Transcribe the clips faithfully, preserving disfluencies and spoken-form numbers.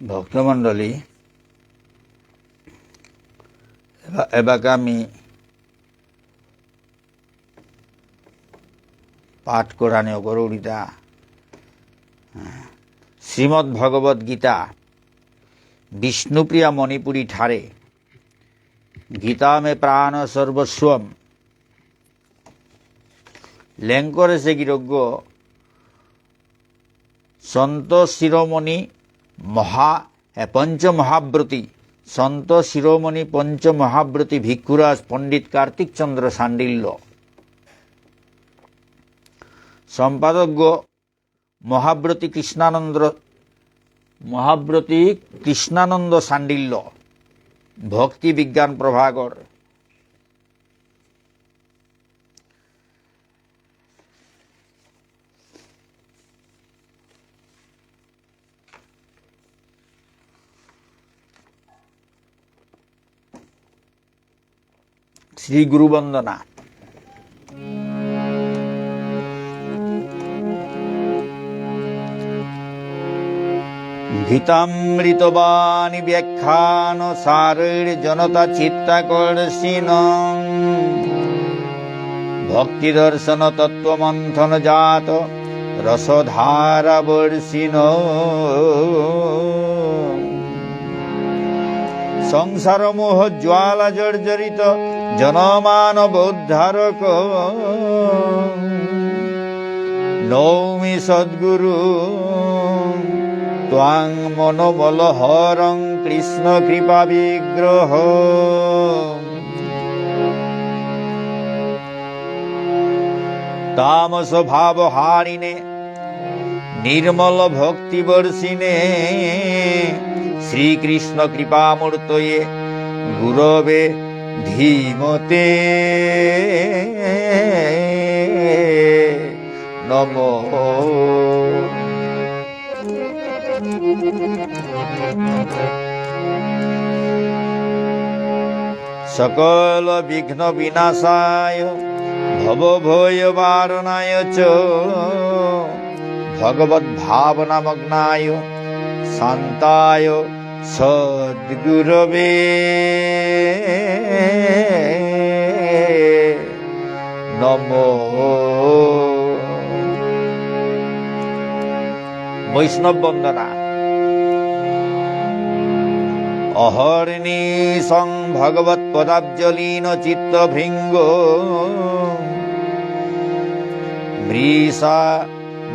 ভক্তমণ্ডলী, এবা-, এবাকা আমি পাঠ করানি অকরুরিতা, শ্রীমদ্ ভগবদ্ গীতা, বিষ্ণুপ্রিয়া মণিপুরী ঠারে, গীতা মে প্রাণ সর্বস্বম। লেংকরেসে গিরকগ সন্ত শিরোমণি মহা-, এ, পঞ্চ মহাব্রতী, সন্ত শিরোমণি পঞ্চ মহাব্রতী ভিক্ষুরাজ পণ্ডিত কার্তিক চন্দ্র শাণ্ডিল্য। সম্পাদকগ মহাব্রতী কৃষ্ণানন্দ, মহাব্রতী কৃষ্ণানন্দ শাণ্ডিল্য, ভক্তি বিজ্ঞান প্রভাকর। শ্রী গুরু বন্দনা। গীতামৃতবাণী ব্যাখ্যান সারৈর্জনতা চিত্তাকর্ষিণ। ভক্তি দর্শন তত্ত্ব মন্থন জাত রসধারা বর্ষিণ। সংসার মোহ জ্বালা জর্জরিত জনমানবোদ্ধারক। নৌমি সদ্গুরু ত্বাং মনোমলহরং কৃষ্ণ কৃপা বিগ্রহ। তামস ভাব হারিণে নির্মল ভক্তি বর্ষিণে শ্রীকৃষ্ণ কৃপামূর্তয়ে গুরবে ধীমতে নমঃ। সকল বিঘ্ন বিনাশায় ভব ভয় বারণায় চ ভগবত ভাবনা মগ্নায় শান্তায় সদ্গুরবে নমঃ। বৈষ্ণব বন্দনা। অহর্নিশং ভগবত পদাব্জলীন চিত্ত ভৃঙ্গ মৃষা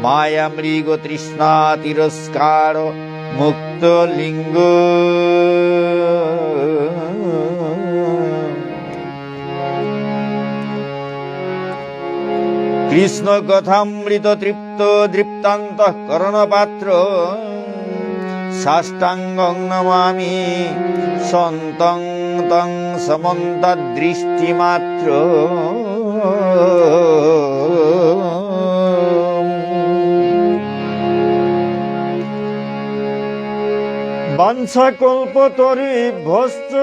মায়া মৃগ তৃষ্ণা তিরস্কার মুক্ত লিঙ্গ। কৃষ্ণ কথামৃত তৃপ্ত দৃপ্তান্তঃকরণ পাত্র সাষ্টাঙ্গং নমামি সন্তং তং সমন্তদৃষ্টিমাত্র। বাঞ্ছাকল্পতরুভ্যশ্চ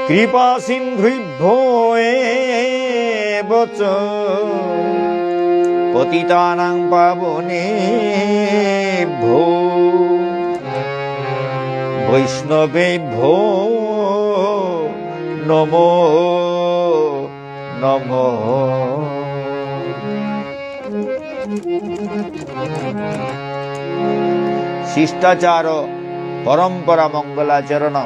কৃপাসিন্ধুভ্যো এব চ পতিতানাং পাবনেভ্যো বৈষ্ণবেভ্যো নমো নমঃ। শিষ্টাচার পরম্পরা মঙ্গলাচরণ।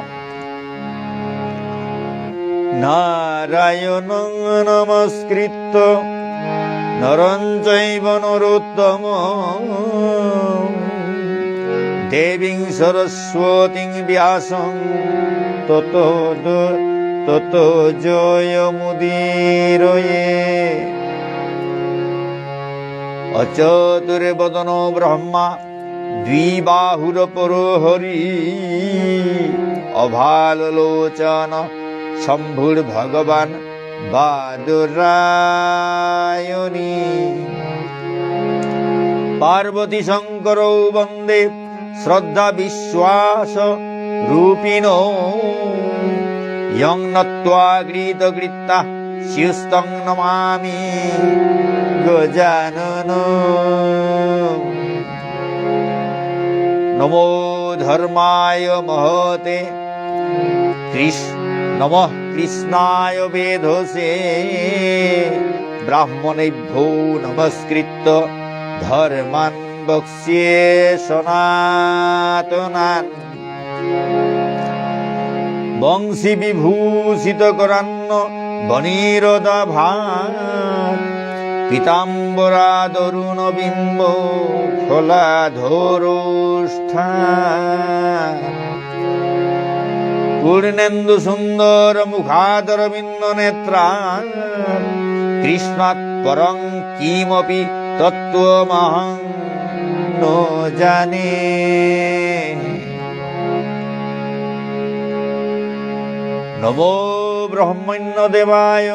নারায়ণং নমস্কৃত্য নরং চৈব নরোত্তমম। দেবীং সরস্বতীং ব্যাসং ততো দ-, ততো জয়মুদীরয়ে। অচতুর্বদনো ব্রহ্মা দ্বিবাহুরপরো হরি। অভাললোচন শম্ভুর্ভগবান বাদরায়ণী। পার্বতী শঙ্করৌ বন্দে শ্রদ্ধা বিশ্বাস রূপিণৌ। যং নত্বা কৃতকৃত্যা শিরস্তং নমামি গজানন। নমো ধর্মায় মহতে কৃষ-, নমঃ কৃষ্ণায় বেধসে। ব্রাহ্মণেভ্যো নমস্কৃত্য ধর্মান বক্ষ্যে সনাতনান। বংশী বিভূষিত করান্ন বনীরদাভাৎ পীতাম্বরাদরুণ বিম্ব ফলাধরোষ্ঠা। পূর্ণেন্দু সুন্দর মুখাদরবিন্দ নেত্রাৎ কৃষ্ণাৎ পরং কিমপি তত্ত্বমহং ন জানে। নমো ব্রহ্মণ্য দেবায়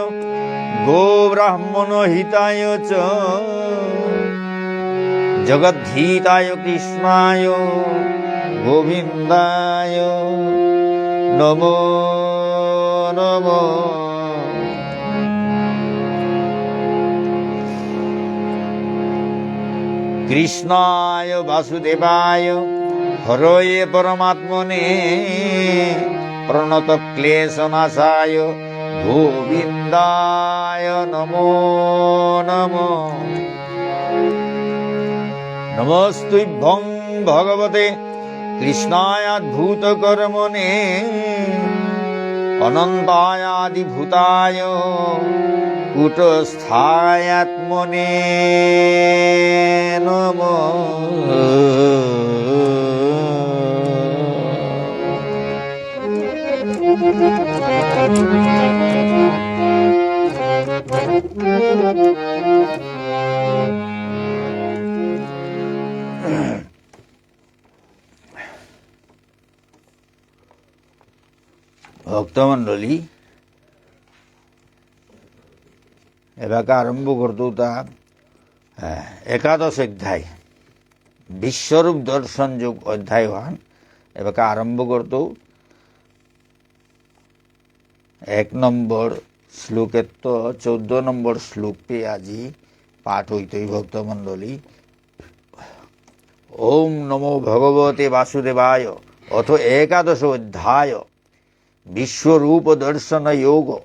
গো ব্রাহ্মণ হিতায় চ জগদ্ধিতায় কৃষ্ণায় গোবিন্দায় নমো নমঃ। কৃষ্ণায় বাসুদেবায় হরয়ে পরমাত্মনে প্রণতক্লেশনাশায় গোবিন্দায় নমো নমঃ। নমস্তুভ্যং ভগবতে কৃষ্ণায়াদ্ভুতকর্মণে অনন্তায়াদিভূতায় কূটস্থায়াত্মনে নমঃ। ভক্তমণ্ডলী, এবাকা আরম্ভ করতৌ তা, আহ, একাদশ অধ্যায়, বিশ্বরূপ দর্শন যোগ অধ্যায়হান এবাকা আরম্ভ করতৌ। এক নম্বর শ্লোকেত্ত চৌদ্দ নম্বর শ্লোক পে আজি পাঠ হইতই ভক্তমণ্ডলী। ওম নমো ভগবতে বাসুদেবায়। অথ একাদশ অধ্যায়, বিশ্বরূপ দর্শন যোগ।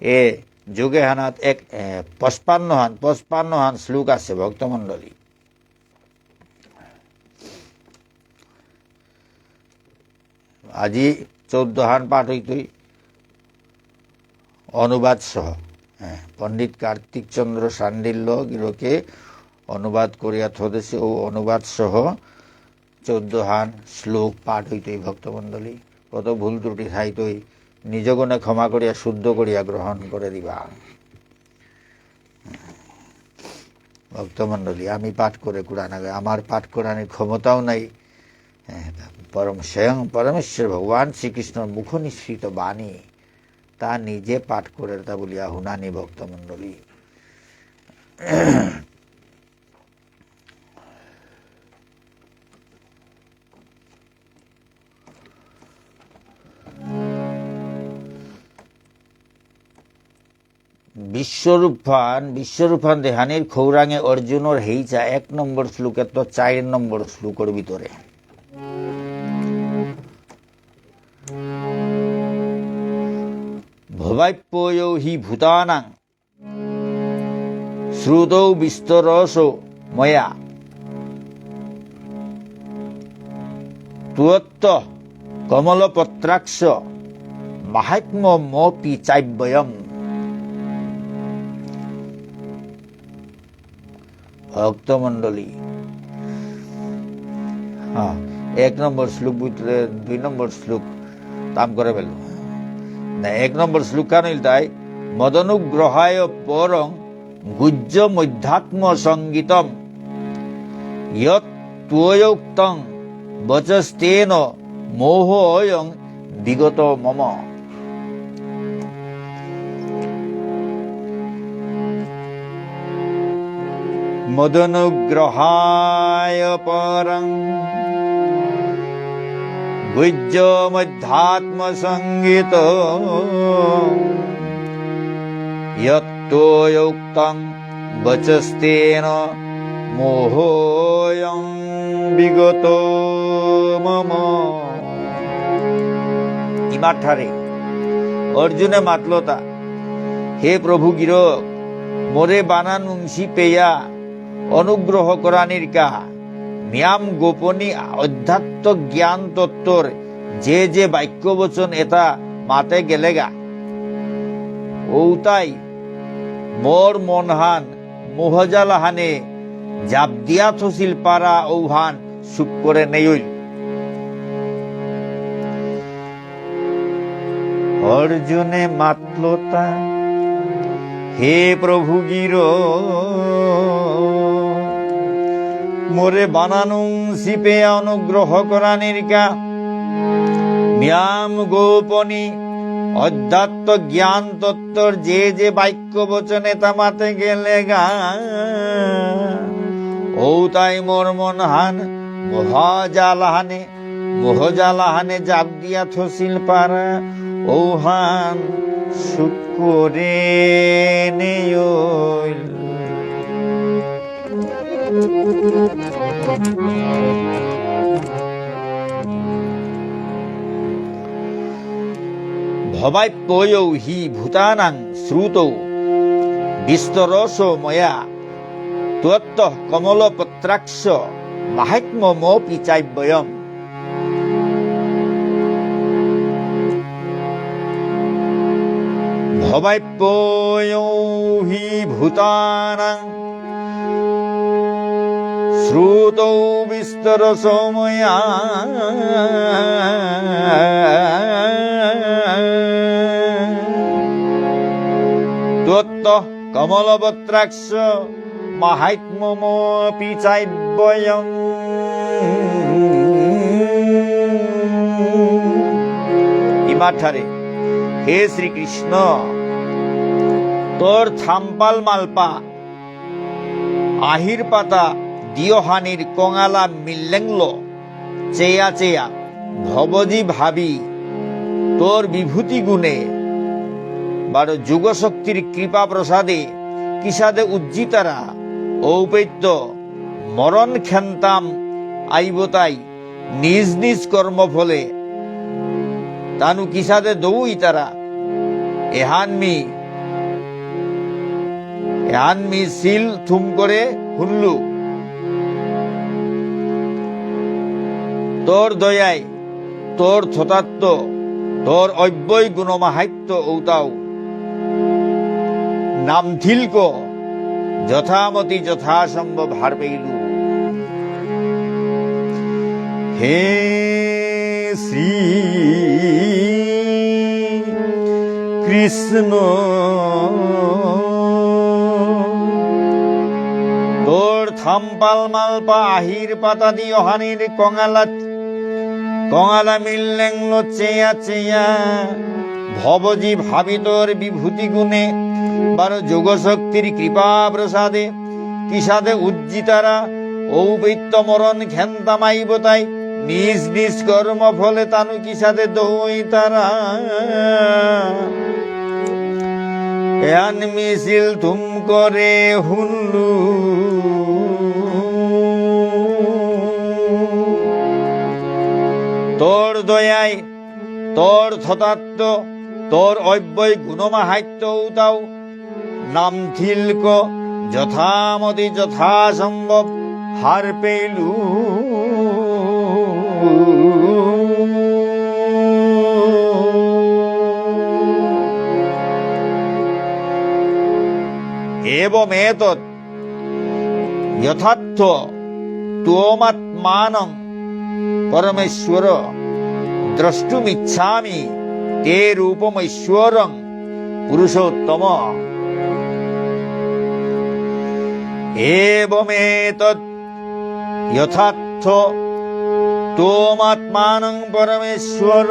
এ যোগ এহানাত এক, এ, পঁচপান্ন হান, পঁচপান্ন হান শ্লোক আছে ভক্তমণ্ডলী। আজি চৌদ্দ হান পাঠ হইতই অনুবাদ সহ। হ্যাঁ, পণ্ডিত কার্তিক চন্দ্র শাণ্ডিল্য গিরকে অনুবাদ করিয়া থদেসে ও অনুবাদ সহ চৌদ্দ হান শ্লোক পাঠ হইতই ভক্তমণ্ডলী। কত ভুল ত্রুটি থাইতই, নিজগুণে ক্ষমা করিয়া শুদ্ধ করিয়া গ্রহণ করে দিবা। ভক্তমণ্ডলী, আমি পাঠ করে কুড়ানাগে, আমার পাঠ করানির ক্ষমতাও নাই। হ্যাঁ, পরম, স্বয়ং পরমেশ্বর ভগবান শ্রীকৃষ্ণর মুখ নিঃসৃত বাণী, তা নিজে পাঠ করে তা বলিয়া হুনানি ভক্তমণ্ডলী। বিশ্বরূপহান, বিশ্বরূপহান দেহানির খৌরাঙে অর্জুনর হেইচা এক নম্বর শ্লোকেত্ত চার নম্বর শ্লোকর ভিতরে। ভবাপ্যয়ো হি ভূতানাং শ্রুতৌ বিস্তরশো ময়া। ত্বত্তঃ কমলপত্রাক্ষ মাহাত্ম্যমপি চাব্যয়ম্। ভক্তমণ্ডলী, হ্যাঁ, এক নম্বর শ্লোক বুঝলে দুই নম্বর শ্লোক তাম করে বেলু। না, এক নম্বর শ্লোক কান ইলতাই, মদনুগ্রহায় পরং গুহ্যমধ্যাত্মসংজ্ঞিতম্। যৎ ত্বয়োক্তং বচস্তেন মোহোঽয়ং বিগতো মম। মদনুগ্রহায় পরং গুহ্যমধ্যাত্মসংজ্ঞিত। যত্ত্বয়োক্তং বচস্তেন মোহোয়ং বিগত মম। ইমাঠারে অর্জুনে মাতলতা, হে প্রভু গিরক, মোরে বানা নুংসি পেয়া অনুগ্রহ করানিরকা, ম্যাম গোপনী অধ্যাত্ম জ্ঞান তত্ত্বর যে যে বাক্য বচন এতা মাতে গেলেগা, ঔতাই মোর মনহান মোহজালহানে জাপ দিয়া থসিল পারা ঔহান সুখ করে নেয়ইল। অর্জুনে মাতলতা, হে প্রভু গির, মোরে বানা নুংসি পেয়া অনুগ্রহ করানিরকা, ম্যাম গোপনী অধ্যাত্ম জ্ঞান তত্ত্বর যে যে বাক্য বচন এতা মাতে গেলেগা, ঔতাই মোর মনহান মোহজালহানে মোহজালহানে জাপ দিয়া থসিল পারা, ঔহান সুখ করে নেয়ইল। ভবাপ্যয়ৌ হি ভূতানাং শ্রুতৌ বিস্তরশো ময়া। ত্বত্তঃ কমলপত্রাক্ষ মাহাত্ম্যমপি চাব্যয়ম্। ভবাপ্যয়ৌ হি ভূতানাং শ্রুতৌ বিস্তরশো ময়া। ত্বত্তঃ কমলপত্রাক্ষ মাহাত্ম্যমপি চাব্যয়ম্। ইমাঠারে, হে শ্রীকৃষ্ণ, তোর থাম্পাল মালপা আহির পাতা দিয়হানির কঙালা মিল্লেংলো চেয়া চেয়া ভবজি ভাবি তোর বিভূতি গুণে বারো যোগশক্তির কৃপা প্রসাদে কিসাদে উজ্জিতারা ঔপেত্য মরণ খেন্তাম আইবতাই নিজ নিজ কর্মফলে তানু কিসাদে দৌ ইতারা। এহান মি, এহান মি সিল থুম করে হুনলু। তোর দয়ায়, তোর থতাত্ত, তোর অব্যয় গুণমাহাত্ম্য ঔতাও নামথিলক যথামতি যথাসম্ভব হারপেইলু। হে শ্রী কৃষ্ণ, তোর থাম্পাল মালপা আহির পাতা দিয়হানির কঙালা, কঙালা মিল্লেংলো চেয়া চেয়া ভবজি ভাবি তোর বিভূতি গুণে বারো যোগশক্তির কৃপা প্রসাদে কিসাদে উজ্জিতারা ঔপেত্য মরণ খেন্তাম আইবতাই নিজ নিজ কর্মফলে তানু কিসাদে দৌ ইতারা। এহান মি সিল থুম করে হুনলু। তোর দয়ায়, তোর থতাত্ত, তোর অব্যয় গুণমাহাত্ম্য ঔতাও নামথিলক যথামতি যথাসম্ভব হারপেইলু। এবমেতৎ যথার্থ ত্বমাত্মানং পরমেশ্বর দ্রষ্টুমিচ্ছামি তে রূপমৈশ্বরং পুরুষোত্তম। এবমেতৎ যথার্থ ত্বমাত্মানং পরমেশ্বর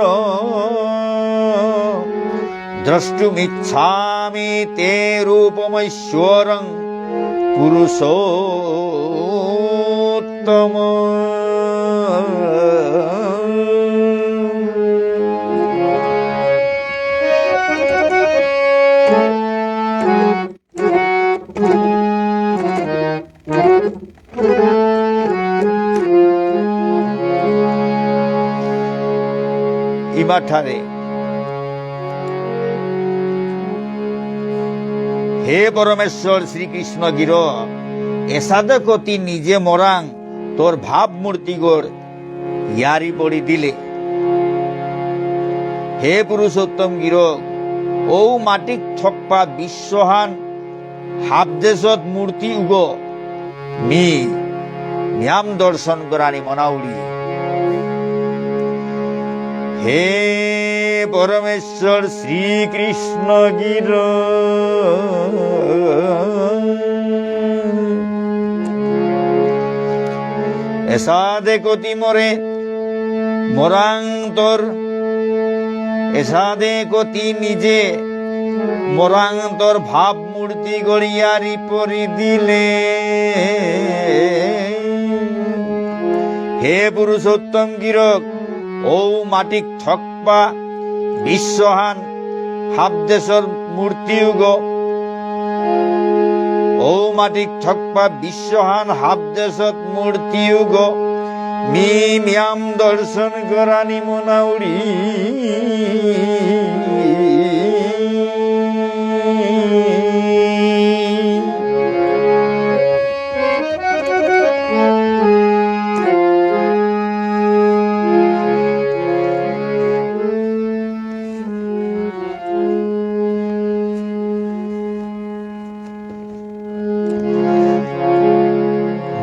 দ্রষ্টুমিচ্ছামি তে রূপমৈশ্বরং পুরুষোত্তম। ইমাঠারে। হে পরমেশ্বর শ্রীকৃষ্ণ গির, এসাদে কতি নিজে মরাং তোর ভাবমূর্তিগর ইয়ারি পরি দিলে। হে পুরুষোত্তম গির, ঔ মাটিক থকপা বিশ্বহান হাবদেশত মূর্তি উগ মি ম্যাম দর্শন করানি মনাউরি। হে পরমেশ্বর শ্রীকৃষ্ণ গির, এসাদে কতি মরে মরাং তোর, এসাদে কতি নিজে মরাং তোর ভাবমূর্তিগর ইয়ারি পরি দিলে। হে পুরুষোত্তম গিরক, ঔ মাটিক থকপা বিশ্বহান হাবদেশর মূর্তি উগ, ঔ মাটিক থকপা বিশ্বহান হাবদেশত মূর্তি উগ, মি ম্যাম দর্শন করানি মনাউরি।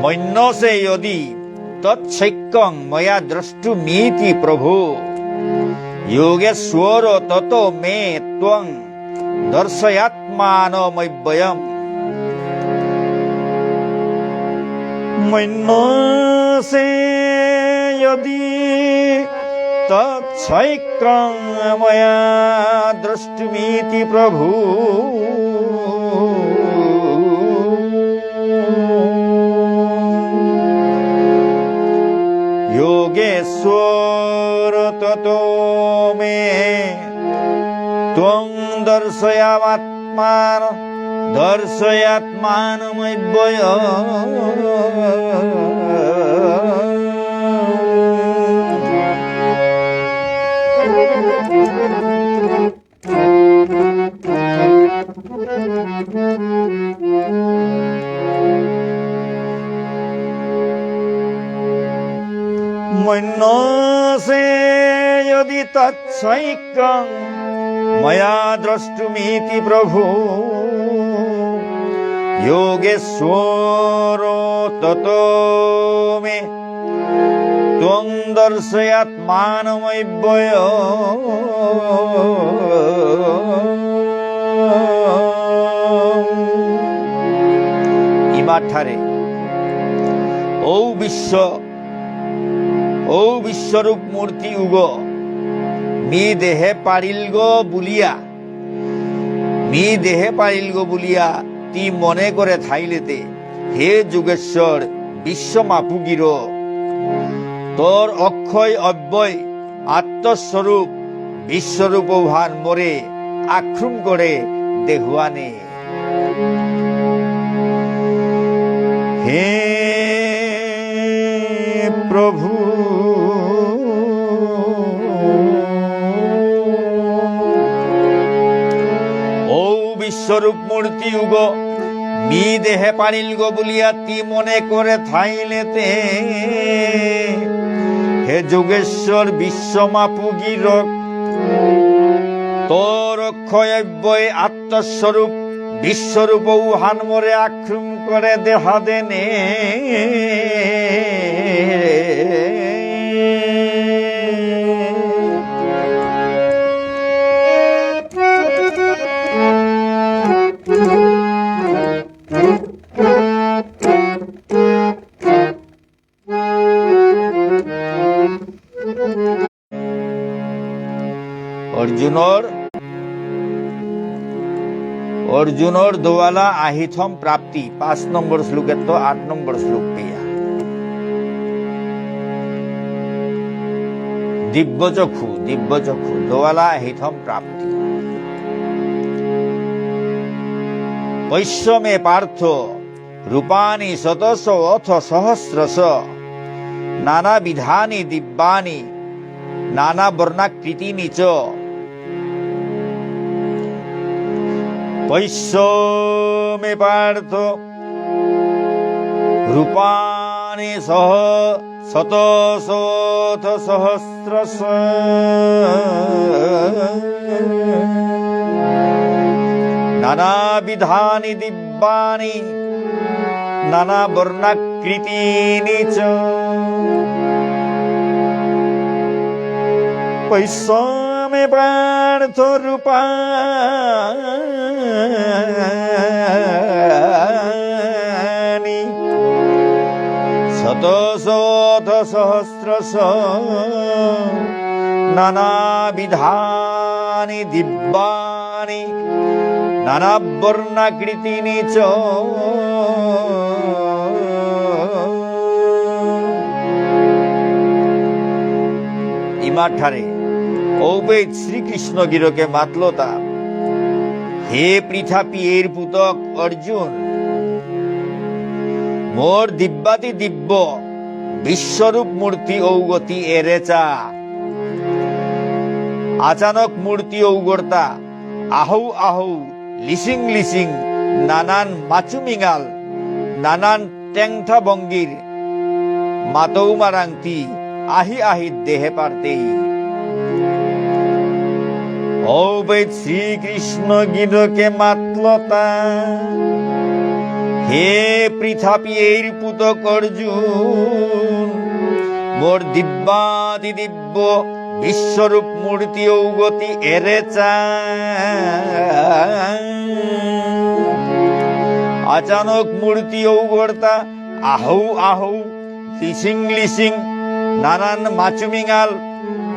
মন্যসে যদি তচ্ছৈক্যং ময়া দ্রষ্টুমিতি প্রভু। যোগেশ্বর ততো মে ত্বং দর্শয়াত্মানমব্যয়ম। মন্যসে যদি তচ্ছৈক্যং ময়া দ্রষ্টুমিতি প্রভু। যোগেশ্বর ততো মে ত্বং দর্শয়াত্মান দর্শয়াত্মানমব্যয়ম। মন্যসে যদি তচ্ছৈক্যং ময়া দ্রষ্টুমিতি প্রভু। যোগেশ্বর ততো মে ত্বং দর্শয়াত্মানমব্যয়ম। ইমাঠারে ঔ বিশ্ব, ঔ বিশ্বরূপ মূর্তি উগ মি দেহে পারিলগ বুলিয়া মি দেহে পারিলগ বুলিয়া তি মনে করে থাইলেতে, হে যোগেশ্বর বিশ্বমাপুগির, তোর অক্ষয় অব্যয় আত্মস্বরূপ বিশ্বরূপ উহান মোরে আক্রম করে দেহুয়ানে। হে প্রভু, ঔ বিশ্বরূপ মূর্তি উগ মি দেহে পারিলগ বুলিয়া তি মনে করে থাইলেতে, হে যোগেশ্বর বিশ্বমাপুগিরক, তোর অক্ষয় অব্যয় আত্মস্বরূপ বিশ্বরূপ উহান মোরে আক্রম করে দেহা দেনে। অর্জুনর, অর্জুনর দোয়ালা আহিথম প্রাপ্তি, পাঁচ নম্বর শ্লোকেত্ত আট নম্বর শ্লোক পেয়া। দিব্য চক্ষু, দিব্য চক্ষু, দোয়ালা আহিথম প্রাপ্তি। পশ্য মে পার্থ রূপাণি শতশ অথ সহস্রশ নানাবিধানি দিব্যানি নানা বর্ণাকৃতিনি চ। পশ্য মে পার্থ রূপাণি সহ শতশোথ সহস্রশ। নানাবিধানি দিব্যানি নানা বর্ণাকৃতিনি চ। পশ্য মে পার্থ রূপাণি শতশোথ সহস্রশ। নানাবিধানি দিব্যানি নানা বর্ণাকৃতিনি চ। ইমাঠারে ঔপেই শ্রীকৃষ্ণ গিরকে মাতলতা, হে পৃথা পিয়ের পুতক অর্জুন, মোর দিব্যাতি দিব্য বিশ্বরূপ মূর্তি ঔগতি এরেচা। আচানক মূর্তি ঔগর্তা আহৌ আহৌ লিসিং লিসিং নানান মাচুমিঙাল, নানান টেংথা ভঙ্গির মাতৌ মারাংতি আহি আহি দেহে পারতেই। ঔপেই শ্রীকৃষ্ণ গিরকে মাতলতা, হে পৃথা পিয়ের পুতক অর্জুন, মোর দিব্যাতি দিব্য বিশ্বরূপ মূর্তি ঔগতি এরেচা। আচানক মূর্তি ঔগর্তা আহৌ আহৌ, লিসিং লিসিং, নানান মাচুমিঙাল,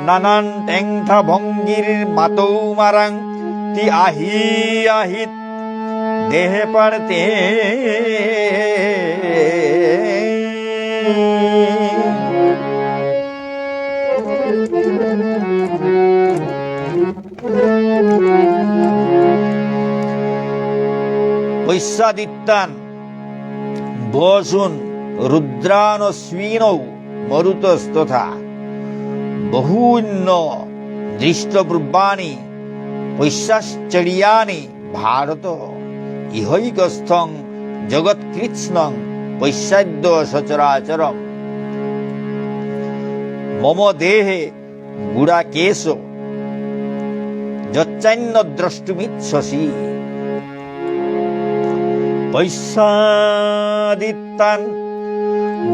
নানান টেংথা ভঙ্গির মাতৌ মারাং, তি আহি আহিত দেহে পারতে। পশ্যাদিত্যান বসূন রুদ্রানশ্বিনৌ মরুতস্তথা। বহূন্য দৃষ্টপূর্বাণি পশ্যাশ্চর্যাণি ভারত। ইহৈকস্থং জগৎকৃৎস্নং পশ্যাদ্য সচরাচরম। মম দেহে গুড়াকেশ যচ্চান্য দ্রষ্টুমিচ্ছসি। পশ্যাদিত্যান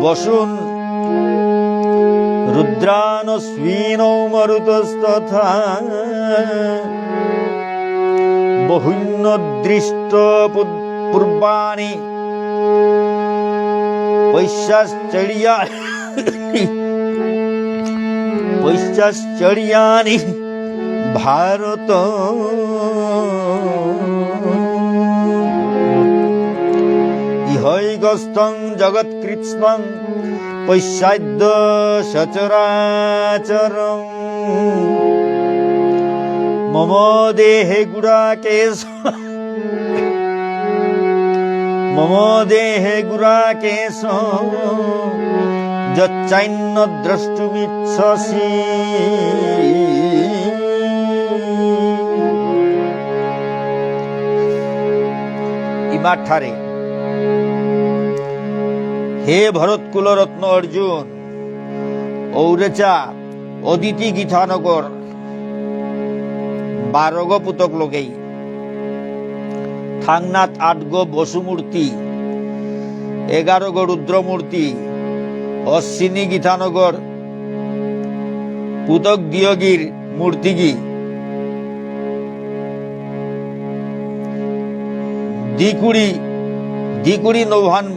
বসূন রুদ্রানশ্বিনৌ মরুতস্তথা। বহূন্য দৃষ্ট পূর্বাণি পশ্যাশ্চর্যা পশ্যাশ্চর্যাণি ভারত। ইহৈকস্থং জগৎকৃৎস্নং পশ্যাদ্য সচরাচরম। মম দেহে গুড়াকেশ মম দেহে গুড়াকেশ যচ্চান্য দ্রষ্টুমিচ্ছসি। ইমাঠারে হে ভরতকুল রত্ন অর্জুন, ঔরেচা অদিতি গীতানগর বারোগ পুতক লগেই। থাংনাত আটগ বসু মূর্তি, এগারোগ রুদ্র মূর্তি, অশ্বিনী গীতানগর পুতক দিয়গির মূর্তিগি। দিকুড়ি, দিকুড়ি নৌহান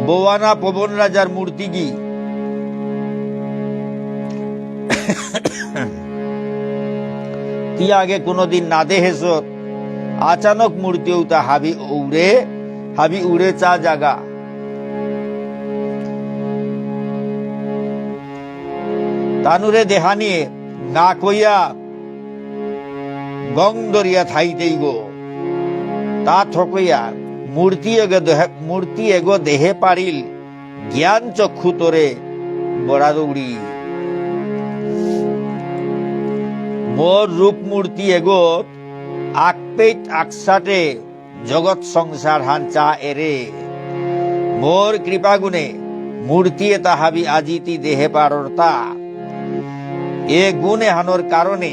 বোয়ানা পবন রাজার মূর্তিগি। তি আগে কোনোদিন না দেহেছত, আচানক মূর্তি উতা হাবি উড়ে, হাবি উড়ে চা জাগা। তানুরে দেহানিয়ে না কইয়া গং দরিয়া থাইতেইগো। তা থকইয়া মূর্তি এগো দেহে, মূর্তি এগো দেহে পারিল জ্ঞান চক্ষু তোরে বড়া দৌড়ি। মোর রূপ মূর্তি এগত আকপেইত আকসাটে জগৎ সংসার হান চা এরে। মোর কৃপা গুণে মূর্তি এতা হাবি আজিতি দেহে পাররতা। এ গুণ এহানর কারণে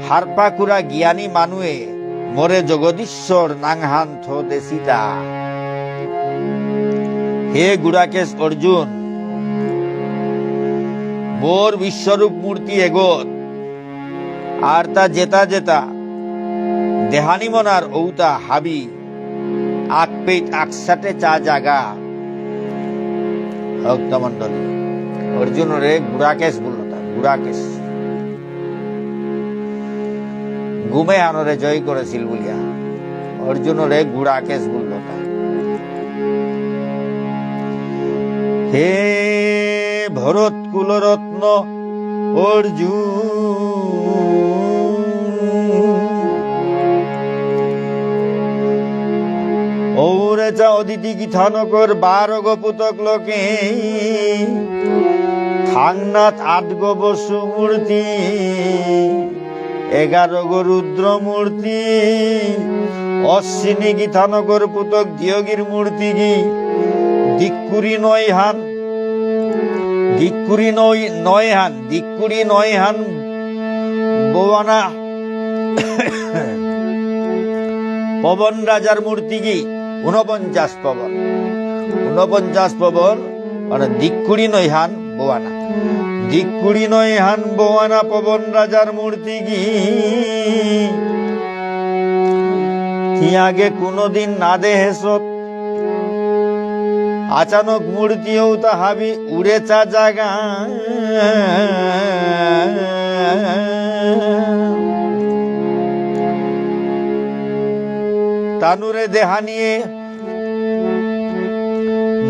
হারপাকুরা জ্ঞানী মানুয়ে মোরে জগদীশ্বর নাঙহান থ দেসিতা। হে গুড়াকেশ অর্জুন, মোর বিশ্বরূপ মূর্তি এগত আর তা যেতা যেতা দেহানি মনার ঔতা হাবি আকপেইত আকসাটে চা জাগা। ভক্তমণ্ডলী, অর্জুনরে গুড়াকেশ বুললতা, গুড়াকেশ। গুমেহানরে জয় করেসিল বুলিয়া অর্জুনরে গুড়াকেশ বুললতা। হে ভরত কুলরত্ন অর্জুন, ঔরে চা অদিতি গিথানকর বারগ পুতক লোকে থাংনাত আটগ বসু মূর্তি, এগারোগ রুদ্র মূর্তি, অশ্বিনী গিথানকর পুতক দিয়গির মূর্তি গি, দিকুড়ি নয়হান, দিকুড়ি নয়, নয়হান, দিকুড়ি নয়হান বোয়ানা পবন রাজার মূর্তি গি, ঊনপঞ্চাশ পবন, ঊনপঞ্চাশ পবন, মানে দিকুড়ি নয়হান বোয়ানা। দিকুড়ি নয়হান বোয়ানা পবন রাজার মূর্তি গি। তি আগে কোনোদিন না দেহেসত। আচানক মূর্তি ঔতা হাবি উড়ে চা জাগা। তানুরে দেহানিয়ে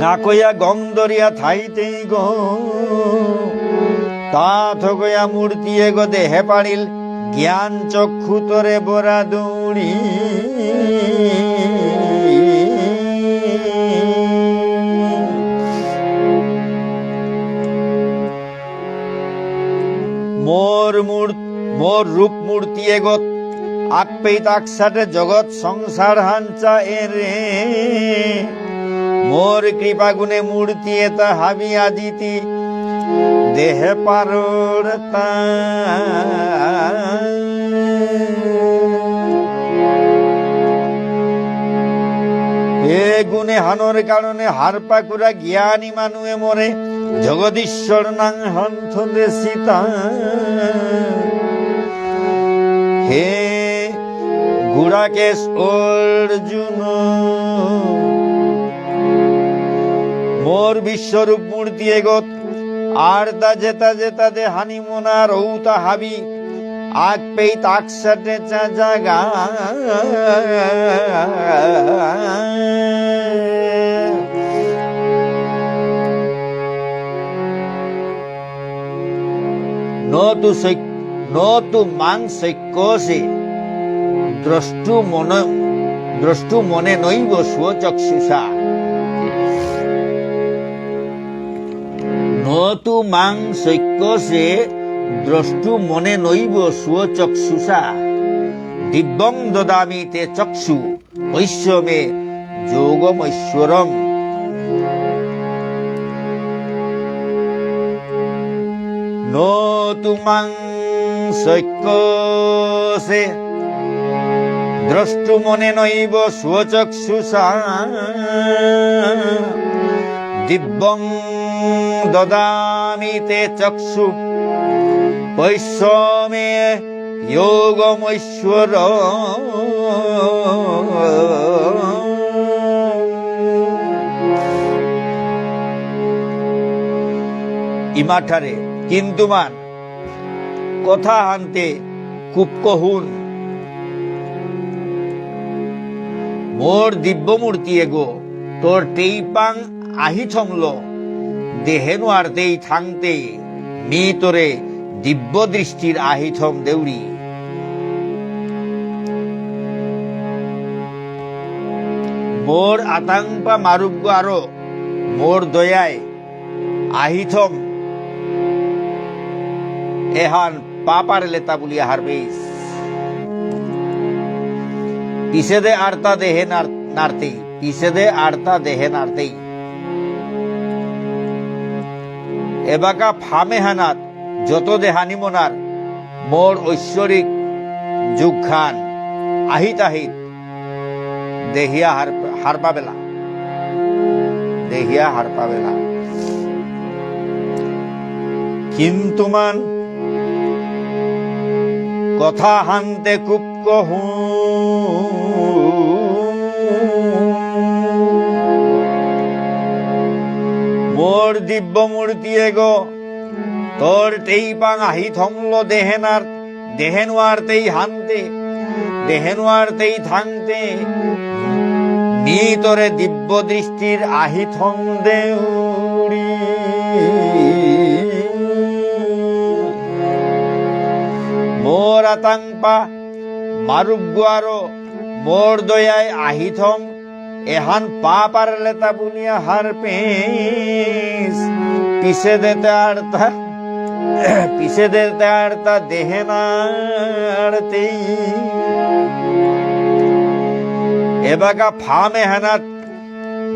নাকয়া গং দরিয়া থাইতেই গো, তা থকয়া মূর্তি এগো দেহে পারিল, জ্ঞান চক্ষু তরে বরা দৌড়ি। মোর মূর-, মোর রূপ মূর্তি এগত আকপেইত আকসাটে জগৎ সংসার হান চা এরে। মোর কৃপা গুণে মূর্তি এতা হাবি আজিতি দেহে পাররতা। এ গুণ এহানর কারণে হারপাকুরা জ্ঞানী মানুয়ে মোরে জগদীশ্বর নাঙহান থ দেসিতা। হে গুড়াকেশ অর্জুন, মোর বিশ্বরূপ মূর্তি এগত আর তা যেতা যেতা দেহানি মনার ঔতা হাবি, আকপেইত আকসাটে চা জাগা। ন তু সৈ-, ন তু মাং শক্যসে দ্রষ্টু মন-, দ্রষ্টু মনে নৈব স্বচক্ষুষা। ন তু মাং শক্যসে দ্রষ্টু মনে নৈব স্বচক্ষুষা। দিব্যং দদামি তে চক্ষু পশ্য মে যোগমৈশ্বরম। ন তু মাং শক্যসে দ্রষ্টু মনে নৈব স্বচক্ষুষা। দিব্যং দদামি তে চক্ষু পশ্য মে যোগমৈশ্বর। ইমাঠারে কিন্তু মান কথা হানতে কুপ কহুন। মোর দিব্য মূর্তি এগো তোর টেইপাং আহিথমলো, দেহে নুয়ারতেই থাংতে মি তোরে দিব্য দৃষ্টির আহিথম দেউরি। মোর আতাংপা মারুপগ আরো মোর দয়ায় আহিথম এহান পাপার লেতা বুলিয়া হারপেইস। পিছেদে আরতা দেহে নার-, নারতেই, পিছেদে আরতা দেহে নারতেই। এবাকা ফামেহানাত যত দেহানি মনার মোর ঐশ্বরিক যুগখান আহিত আহিত দেহিয়া হার-, হারপাবেলা। দেহিয়া হারপাবেলা। কিন্তু মান কথা হানতে খুব কহু। মোর দিব্য মূর্তি এগো, তোর তেইপাং আহিথমলো দেহেনার দেহেনুয়ারতেই হানতে, দেহেনুয়ারতেই থাংতে, মি তোরে দিব্য দৃষ্টির আহিথম দেউরি। মোর আতাংপা মারুগুয়ারো, মোর দয়ায় আহিথম এহান পাপার লেতা বুনিয়া হারপেস, পিছেদে তে আরতা, পিছেদে তে আরতা দেহেনারতেই। এবাকা ফামেহানাত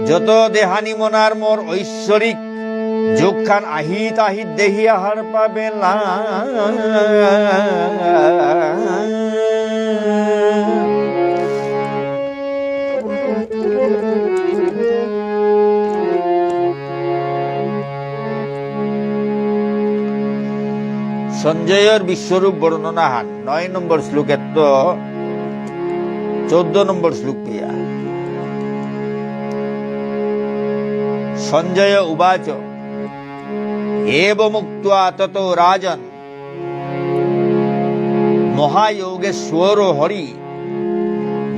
যত দেহানি মনার মোর ঐশ্বরিক যুগখান আহিত আহিত দেহিয়া হারপাবেলা। সঞ্জয়র বিশ্বরূপ বর্ণনাহান নয় নম্বর শ্লোকেত্ত চৌদ্দ নম্বর শ্লোক পেয়া। সঞ্জয় উবাচ, এবমুক্ত্বা ততো রাজন মহাযোগেশ্বরো হরি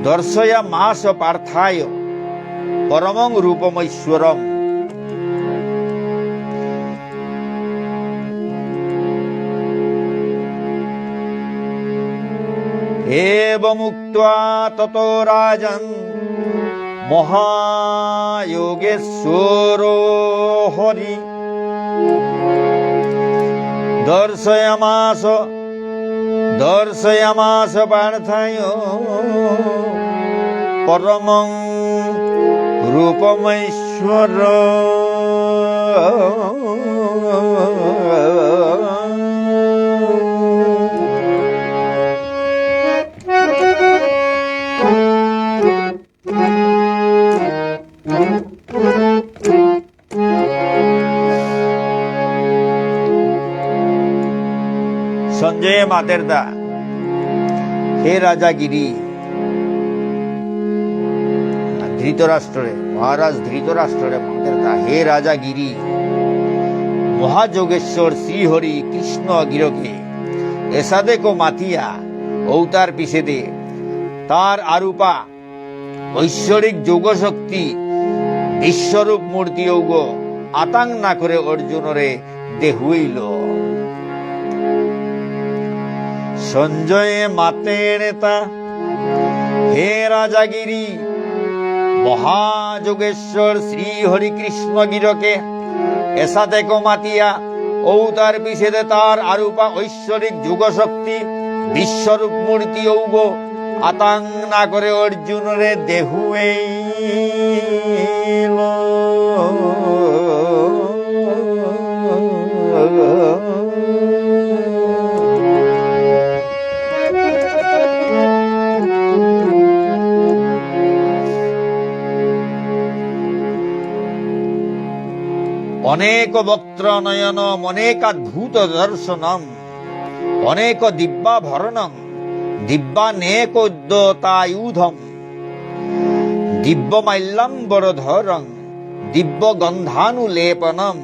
দর্শয়ামাস পার্থায় পরমং রূপমৈশ্বরম। এবমুক্ত্বা ততো রাজন মহাযোগেশ্বরো হরি দর্শয়ামাস, দর্শয়ামাস পার্থায় পরমং রূপমৈশ্বর। সঞ্জয়ে মাতেরতা, হে রাজা গিরি, ধৃতরাষ্ট্ররে, মহারাজ ধৃতরাষ্ট্ররে মাতেরতা, হে রাজা গিরি, মহাযোগেশ্বর শ্রীহরি কৃষ্ণ গিরকে এসাদেকো মাতিয়া ঔতার পিছেদে তার আরূপা ঐশ্বরিক যোগশক্তি বিশ্বরূপ মূর্তি ঔগ আতাং না করে অর্জুনরে দেহুইল। সঞ্জয়ে মাতেরতা, হে রাজাগিরি, মহাযোগেশ্বর শ্রী হরিকৃষ্ণ গিরকে এসাদেকো মাতিয়া ঔতার পিছেদে তার আরূপা ঐশ্বরিক যোগশক্তি বিশ্বরূপ মূর্তি ঔগ আতাং না করে অর্জুনরে দেহুইল। অনেক বক্ত্র নয়নম অনেকাদ্ভুত দর্শনম। অনেক দিব্যাভরণং দিব্যানেকোদ্যতায়ুধম। দিব্যমাল্যম্বরধরং দিব্যগন্ধানুলেপনম।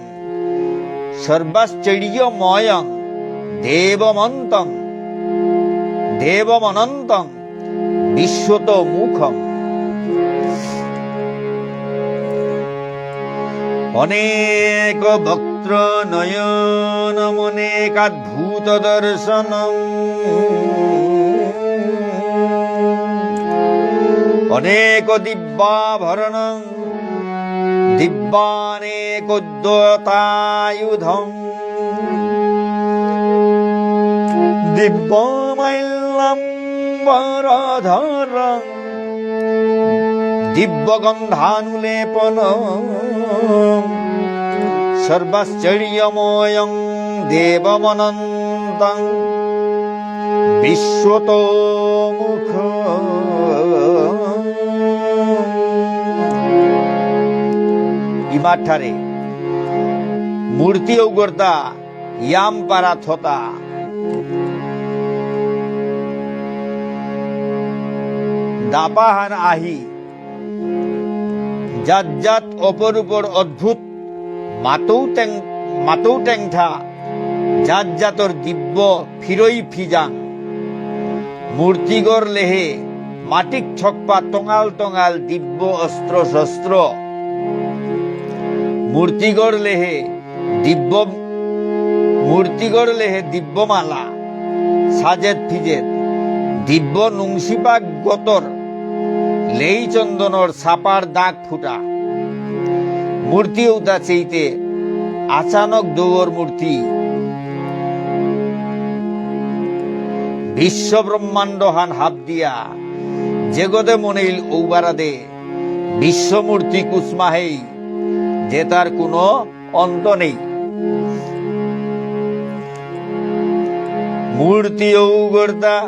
সর্বাশ্চর্যময়ং দেবমন্তং দেবমনন্তং বিশ্বতোমুখম। অনেক বক্ত্র নয়নম অনেকাদ্ভুত দর্শনম। অনেক দিব্যাভরণং দিব্যানেকোদ্যতায়ুধম। দিব্যমাল্যম্বরধরং দিব্যগন্ধানুলেপনং সর্বাশ্চর্যময়ং দেবমনন্তং বিশ্বতোমুখ। ইমাঠারে মূর্তি ঔগর্তা ইয়াম পারা থতা। দাপাহান আহি, জাত জাত অপরূপর অদ্ভুত মাতৌ টেং-, মাতৌ টেংঠা, জাত জাতর দিব্য ফিরই ফিজাং। মূর্তিগর লেহে মাটিক ঠকপা টঙাল টঙাল দিব্য অস্ত্র শস্ত্র। মূর্তিগর লেহে দিব্য, মূর্তিগর লেহে দিব্য মালা, সাজেত ফিজেত, দিব্য নুংসিপা গতর, লেই চন্দনর সাপার দাগ ফুটা। মূর্তি ঔতা চেইতে আচানক দৌর মূর্তি। বিশ্ব ব্রহ্মাণ্ডহান হাব দিয়া, যেগদে মনেইল ঔবারাদে, বিশ্বমূর্তি কুসমাহেই, যেতার কোনো অন্ত নেই। মূর্তি ঔগর্তা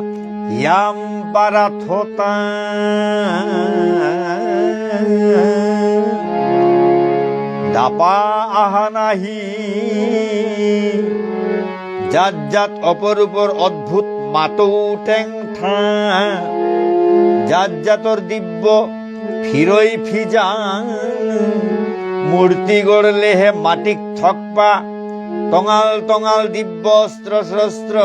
ইয়াম পারা থতা। দাপা আহানাহি। জাত জাত অপরূপর অদ্ভুত মাতৌ টেংঠা। জাত জাতর দিব্য ফিরই ফিজাং। মূর্তিগর লেহে মাটিক ঠকপা। টঙাল টঙাল দিব্য অস্ত্র শস্ত্র।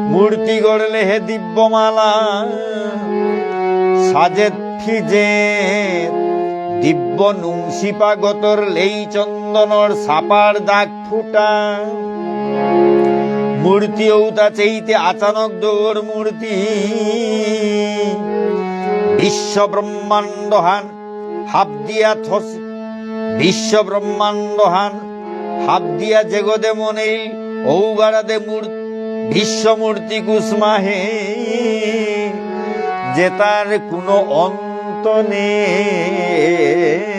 মূর্তিগর লেহে দিব্য মালা। সাজেত ফিজেত। দিব্য নুংসিপা গতর লেই চন্দনর সাপার দাগ ফুটা। মূর্তি ঔতা চেইতে আচানক দৌর মূর্তি। বিশ্ব ব্রহ্মাণ্ডহান হাব দিয়া থস, বিশ্ব ব্রহ্মাণ্ডহান হাব দিয়া যেগদে মনেইল ঔবারাদে মূর-, বিশ্বমূর্তি কুসমাহে, যেতার কোনো অন্ত নেই।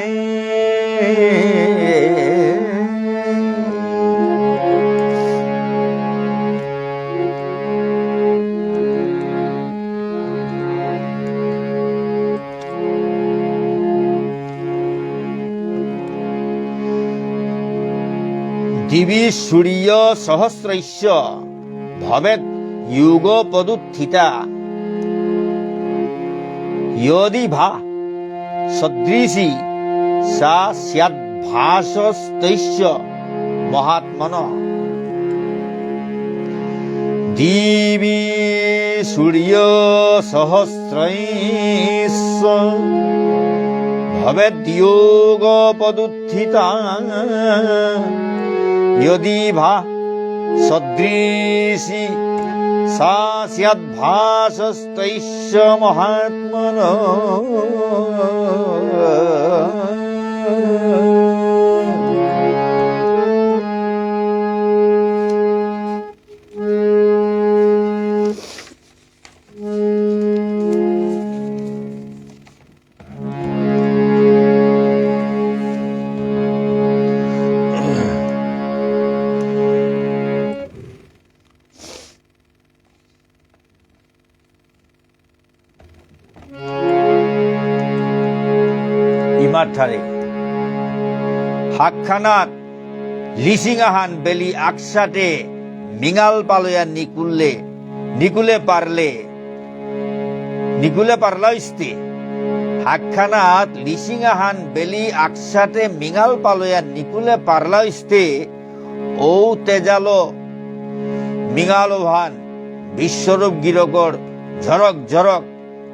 দিবি সূর্য সহস্রস্য ভবেৎ যোগপদুত্থিতা। যদি ভা সদৃশী সা স্যাদ্ভাসস্তস্য মহাত্মনঃ। দিবি সূর্য সহস্রস্য ভবেৎ যোগপদুত্থিতা। যদি ভা সদৃশী সা স্যাদ্ভাসস্তস্য মহাত্মনঃ। ইমাঠারে হাকখানাত লিসিং আহান বেলি আকসাতে মিঙাল পালয়া নিকুললে, নিকুলে পারলে, নিকুলে পারলা ইস্তে। হাকখানাত লিসিং আহান বেলি আকসাতে মিঙাল পালয়া নিকুলে পারলা ইস্তে। ঔ তেজালো মিঙাল ভান বিশ্বরূপ গিরকর ঝরক ঝরক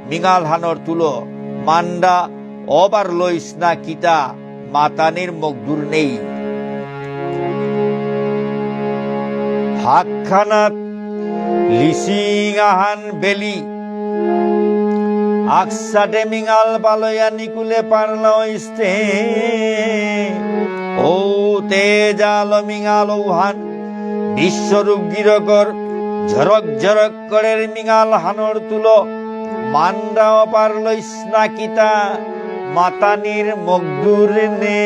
মিঙাল হানর তুলো মান্ডা অবার লইস না কিতা মাতানির মকদুর নেই। হাকখানাত লিসিং আহান বেলি আকসাতে মিঙাল পালয়া নিকুলে পারলা ইস্তে। ও তেজাল মিঙাল ঔহান, বিশ্বরূপ গিরকর, ঝরক ঝরক করের মিঙাল হানর তুলো, মান্ডা অপার লইস না কিতা, মাতানির মকদুর নে।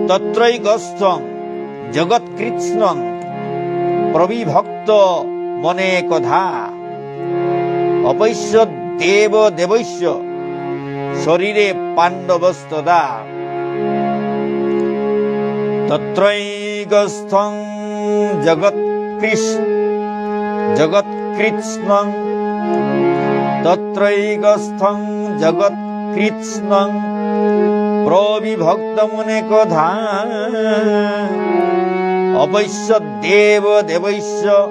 তত্রৈকস্থং জগৎকৃৎস্নং প্রবিভক্তমনেকধা। অপশ্যদ্দেব দেবস্য শরীরে পাণ্ডবস্তদা। তত্রৈকস্থং জগৎকৃৎস-, জগৎকৃৎস্নং, তত্রৈকস্থং জগৎকৃৎস্নং প্রবিভক্তমনেকধা। অপশ্যদ্দেব দেবস্য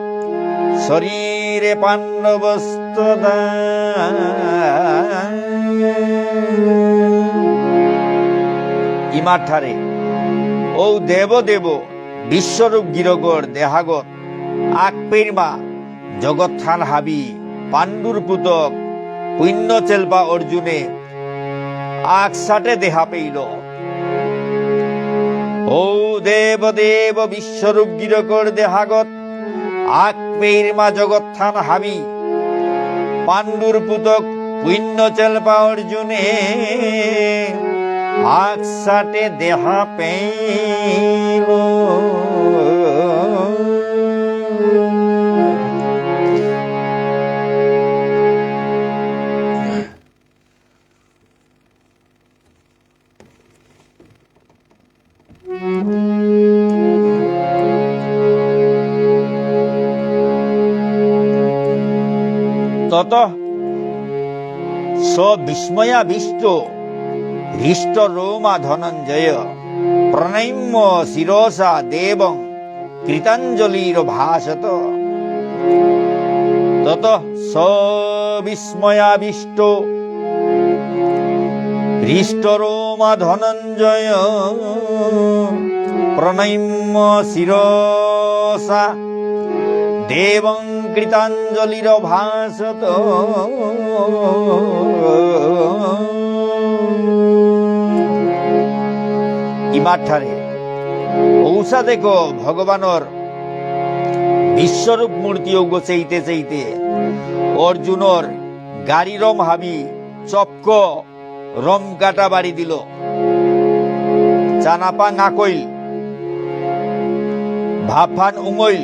শরীরে পাণ্ডবস্তদা। ইমাঠারে ঔ দেব দেব বিশ্বরূপ গিরকর দেহাগত আকপেইরমা জগৎহান হাবি পাণ্ডুর পুতক পুণ্য চেলপা অর্জুনে আকসাটে দেহা পেইল। ঔ দেব দেব বিশ্বরূপ গিরকর দেহাগত আকপেইরমা জগৎহান হাবি পাণ্ডুর পুতক পুণ্য চেলপা অর্জুনে আকসাটে দেহা পেইল। ততঃ স বিস্ময়াবিষ্ট হৃষ্টরোমা ধনঞ্জয় প্রণম্য শিরসা দেবং কৃতাঞ্জলিরভাষত। ততঃ স বিস্ময়াবিষ্ট হৃষ্টরোমা ধনঞ্জয় প্রণম্য শিরসা দেবং কৃতাঞ্জলিরভাষত। ইমাঠারে ঔসাদেক ভগবানর বিশ্বরূপ মূর্তি ঔগ চেইতে চেইতে অর্জুনর গারিরম হাবি চপক রম কাটা বাড়ি দিল। চানাপা ঙাকইল, ভাবহান উঙইল,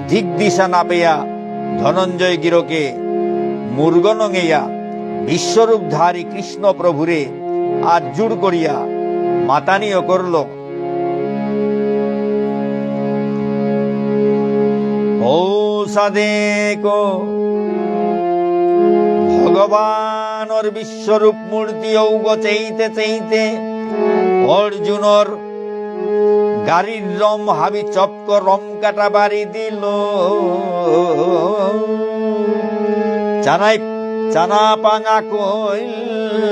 দিক দিশা না পেয়া ধনঞ্জয় গিরকে মুরগ নঙেয়া বিশ্বরূপধারী কৃষ্ণ প্রভুরে আত জোড় করিয়া মাতানি অকরল। ঔসাদেক ভগবানর বিশ্বরূপ মূর্তি ঔগ চেইতে চেইতে অর্জুনর গারির রম হাবি চপক রম কাটা বাড়ি দিল। চানাই, চানাপা ঙাকইল,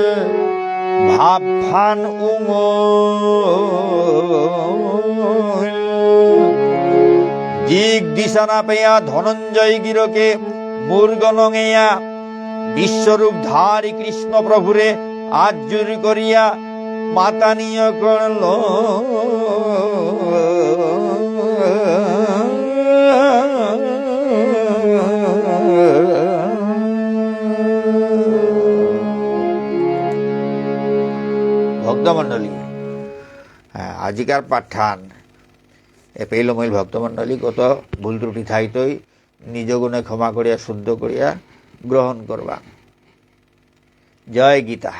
ভাবহান উঙইল। দিক দিশা না পেয়া ধনঞ্জয় গিরকে মুরগ নঙেয়া বিশ্বরূপধারী কৃষ্ণ প্রভুরে আত জোড় করিয়া মাতানি অকরল। ভক্তমণ্ডলী, আহ, আজিকার পাঠহান এপেই লমইল। ভক্তমণ্ডলী, কত ভুল ত্রুটি থাইতই নিজ গুণে ক্ষমা করিয়া শুদ্ধ করিয়া গ্রহণ করবা। জয় গীতা।